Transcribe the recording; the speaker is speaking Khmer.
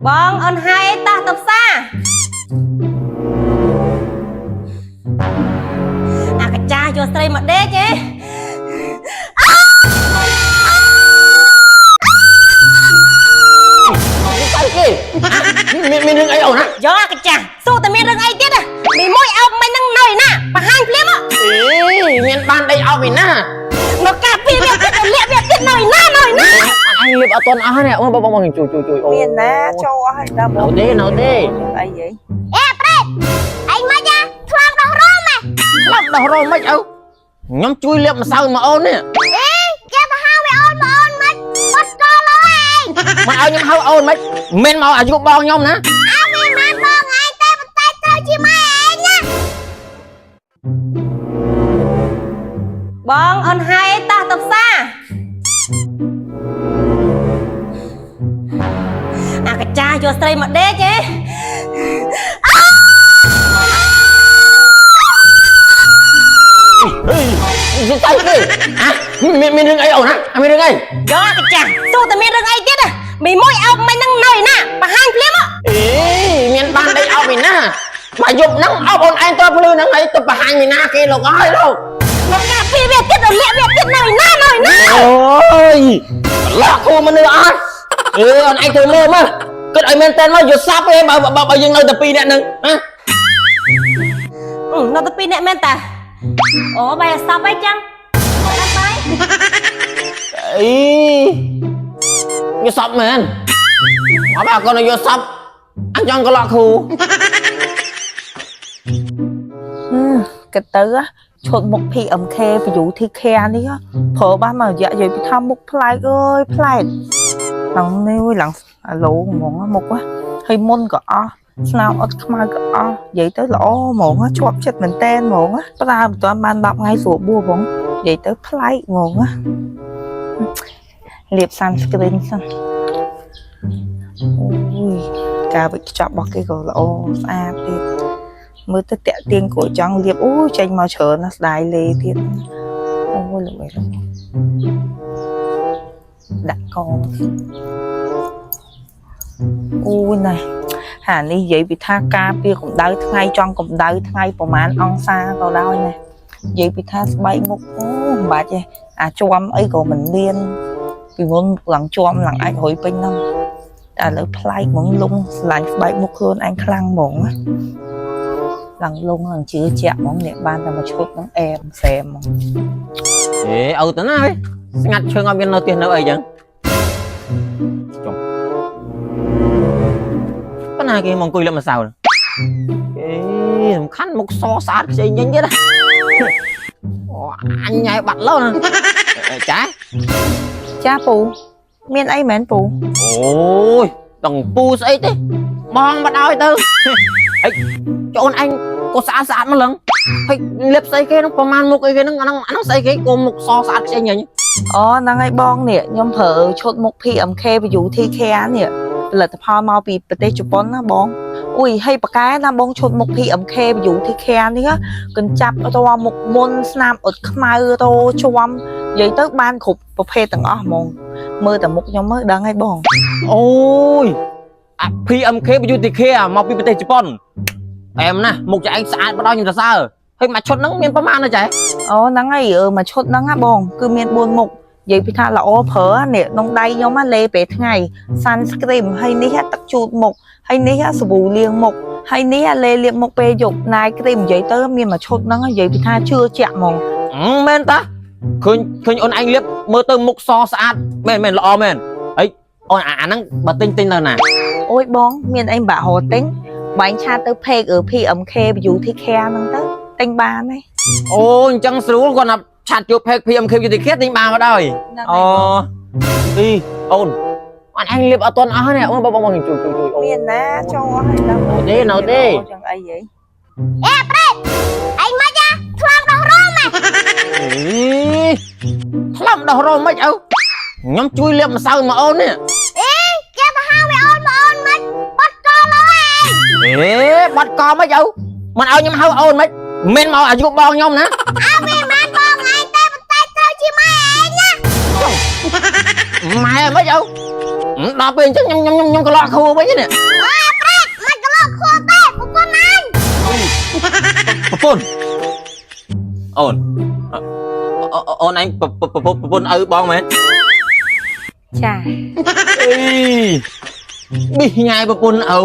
បងអូនហើយតោះទៅផ្សារអាកាចាយកស្រីមកដេកទេ ទៅគេមានរឿងអីអូនណា យកអាកាចាស៊ូតែមានរឿងអីទៀតណាមីមួយអោបមិញហ្នឹងនៅឯណាបង្ហាញភ្លាម អេមានបានដីអោបឯណា មកកាពីវាទៀតលាក់វាទៀតនៅឯណានៅឯណា អញលៀបអត់ទាន់អស់នេះអូនបងបងជួយជួយជួយអូ មានណាចូលអស់ហើយដល់ នៅទេនៅទេ អីហី អេប្រេតឯងមកយ៉ាថ្លើមដោះរោមហ៎ ក្លាប់ដោះរោមមិនឪខ្ញុំជួយលាបម្សៅមកអូននេះ អេគេទៅហៅវាអូនមកអូនមកបាត់កលើឯង មកឲ្យខ្ញុំហៅអូនមិនមិនមកអាយុបងខ្ញុំណា អើវាមិនបងឯងទេប៉ុន្តែត្រូវជាម៉ែឯងណា បងអូនហើយតោះទៅផ្សារអាកាចាយកស្រីមកដេកទេ ទៅគេអាមានរឿងអីអូនណាមានរឿងអី យកអាកាចាស៊ូតែមានរឿងអីទៀតណាមីមួយអោបមិញហ្នឹងនៅឯណាបង្ហាញភ្លាម អេមានបានដីអោបឯណាមកយប់ហ្នឹងអោបអូនឯងទៅភ្លឺហ្នឹងហើយទៅបង្ហាញឯណាគេលោកអើយលោក មកកាពីវាទៀតរលាក់វាទៀតនៅឯណានៅឯណា អូយលាក់គូមនុស្សអត់អេអូនឯងធ្វើមើលមើលគិតឲ្យមែនតើមកយកសាប់ឯងបើបើយើងនៅតែពីរនាក់ហ្នឹងណា នៅតែពីរនាក់មែនតាអូបែរសពអីចឹងដល់បាយ អីយកសពមែនអត់បើកូនយកសពអញចង់ក្លក់គ្រូ គិតទៅឈុតមុខ PMK Beauty Care នេះប្រើបានមួយរយៈនិយាយពីថាមុខប្លែកអើយប្លែកឡើងនេះឡើងអាឡូហ្មងមុខហើយមុនក៏អស់ស្នោអត់ខ្មៅក៏អស់និយាយទៅល្អហ្មងជាប់ចិត្តមែនតែនហ្មងប្រើមិនទាន់បាន10ថ្ងៃស្រួលបួហ្មងនិយាយទៅប្លែកហ្មងលាប sunscreen សិនអូយការវិចខ្ចប់របស់គេក៏ល្អស្អាតទៀតមើលទៅតាក់ទាញគួរចង់លាបអូយចេញមកច្រើនណាស់ស្ដាយលេទៀតអូយល្បីល្បីដាក់កអូយណែហានេះនិយាយពីថាការពារកម្ដៅថ្ងៃចង់កម្ដៅថ្ងៃប្រហែលអង្សាក៏ដោយណានិយាយពីថាស្បែកមុខអូមិនបាច់ទេអាចំអីក៏មិនមានពីមុនឡើងជាំឡើងអាចរុយពេញហ្នឹងតែឥឡូវប្លែកហ្មងលងស្រឡាញ់ស្បែកមុខខ្លួនឯងខ្លាំងហ្មងណា ឡើងលងឡើងជឿជាក់ហ្មងអ្នកបានតែមួយឈុតហ្នឹងអែមសែមហ្មង អេឪទៅណាវិញស្ងាត់ឈឹងអត់មាននៅផ្ទះនៅអីចឹងចុំប៉ុណ្ណាគេមកអង្គុយលាបម្សៅហ្នឹងអេសំខាន់មុខសស្អាតខ្ចីញញទៀតណាអូអញញ៉ែបាត់លោណាចា ចាពូមានអីមែនពូ អូយតងពូស្អីទេបងមកដល់ទៅអីចូនឯងក៏ស្អាតស្អាតមកលឹងហើយលាបស្អីគេហ្នឹងប្រហែលមុខអីគេហ្នឹងអាហ្នឹងអាហ្នឹងស្អីគេក៏មុខសស្អាតខ្ចីញញ អូហ្នឹងហើយបងនេះខ្ញុំប្រើឈុតមុខ PMK Beauty Care នេះផលិតផលមកពីប្រទេសជប៉ុនណាបងអុយហើយប៉ាកែណាបងឈុតមុខ PMK Beauty Care នេះកញ្ចាប់រាល់មុខមុនស្នាមអត់ខ្មៅរោជាំនិយាយទៅបានគ្រប់ប្រភេទទាំងអស់ហ្មងមើលតែមុខខ្ញុំមើលដឹងហើយបង អូយអា PMK Beauty Care មកពីប្រទេសជប៉ុនអែមណាស់មុខចែឯងស្អាតបដល់ខ្ញុំសរសើរហើយមួយឈុតហ្នឹងមានប្រមាណណាចែ អូហ្នឹងហើយអឺមួយឈុតហ្នឹងណាបងគឺមាន4មុខនិយាយពីថាល្អប្រើនេះក្នុងដៃខ្ញុំណាលេពេលថ្ងៃ sunscreen ហើយនេះទឹកជូតមុខហើយនេះសាប៊ូលាងមុខហើយនេះលេលាបមុខពេលយប់ night cream និយាយទៅមានមួយឈុតហ្នឹងនិយាយពីថាជឿជាក់ហ្មង មែនតាឃើញឃើញអូនឯងលាបមើលទៅមុខសស្អាតមែនមែនល្អមែនអីអូនអាហ្នឹងបើទិញទិញនៅណា អូយបងមានអីបាក់រត់ទិញបាញ់ chat ទៅ page PMK Beauty Care ហ្នឹងទៅទិញបានហើយ អូអញ្ចឹងស្រួលគាត់ណា chat ជួប page PMK Beauty Care ទិញបានមកដល់ ហ្នឹង អូ ហើយ អីអូនអនឯងលាបអត់ទាន់អស់នេះអូនបងបងជួយជួយជួយអូ មានណាចូលអស់ហើយដល់ នៅទេនៅទេ ចឹងអីហី អេប្រេតឯងមកយ៉ាថ្លើមដោះរោមហ៎ អីថ្លើមដោះរោមមិនឪខ្ញុំជួយលាបម្សៅមកអូននេះ អេគេទៅហៅវាអូនមកអូនមកបាត់កលើឯង អេបាត់កមិនឪមិនឲ្យខ្ញុំហៅអូនមិនមិនមកអាយុបងខ្ញុំណា អើវាមិនបងឯងទេប៉ុន្តែត្រូវជាម៉ែឯងណា ម៉ែមិនឪ ដល់ពេលអញ្ចឹងខ្ញុំខ្ញុំខ្ញុំក៏លក់ខួរវិញនេះ មិនក៏លោកខួរទេប្រពន្ធអញ ប្រពន្ធអូនអូអូនឯងប្រពន្ធប្រពន្ធឪបងមែន ចា អីប៊ីញ៉ាយប្រពន្ធឪ